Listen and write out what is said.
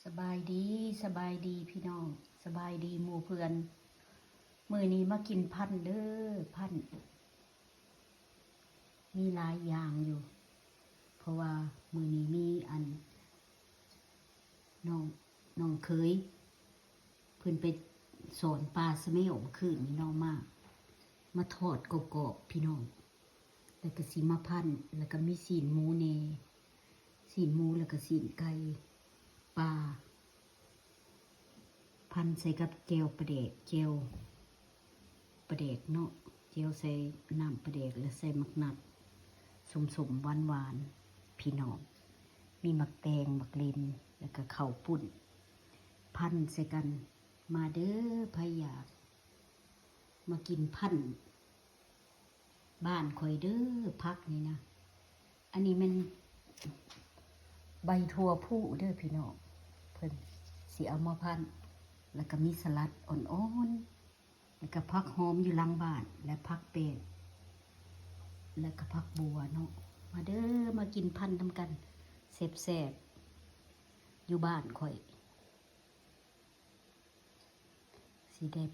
ສະບາຍດີ ສະບາຍດີພີ່ນ້ອງ ສະບາຍດີໝູ່ເພື່ອນ. ມື້ນີ້ມາກິນພັນເດີ ພັນ ມີຫຼາຍຢ່າງຢູ່ ເພາະວ່າມື້ນີ້ມີອັນ ນ້ອງ ນ້ອງເຂີຍ ເພິ່ນໄປສອນປາສະແມວມື້ຄືນນີ້ເນາະ ມາ ມາທອດກອບໆ ພີ່ນ້ອງ ແລ້ວກະຊິມາພັນ ແລ້ວກະມີຊີ້ນໝູແດ່ ຊີ້ນໝູ ແລ້ວກະຊີ້ນໄກ່ປ່າ ພັນໃສ່ກັບແຈ່ວປາແດກ ແຈ່ວປາແດກເນາະ ແຈ່ວໃສ່ນ້ຳປາແດກ ແລ້ວໃສ່ໝາກນັດ ສົ້ມໆ ຫວານໆ ພີ່ນ້ອງ ມີໝາກແຕງ ໝາກເລັ່ນ ແລ້ວກະເຂົ້າປຸ້ນ ພັນໃສ່ກັນ. ມາເດີ ໃຜຢາກມາກິນພັນບ້ານຂ້ອຍເດີ ຜັກນີ້ນະ. ອັນນີ້ແມ່ນໃບຖົ່ວພູເດີພີ່ນ້ອງ ເພິ່ນຊິເອົາມາພັນ ແລ້ວກະມີສະຫຼັດອ່ອນໆ ແລ້ວກະຜັກຫອມຢູ່ຫຼັງບ້ານ ແລະ ຜັກແປ້ນ ແລ້ວກະຜັກບົວເນາະ. ມາເດີ ມາກິນພັນນຳກັນ ແຊບໆ ຢູ່ບ້ານຂ້ອຍ ຊິໄດ້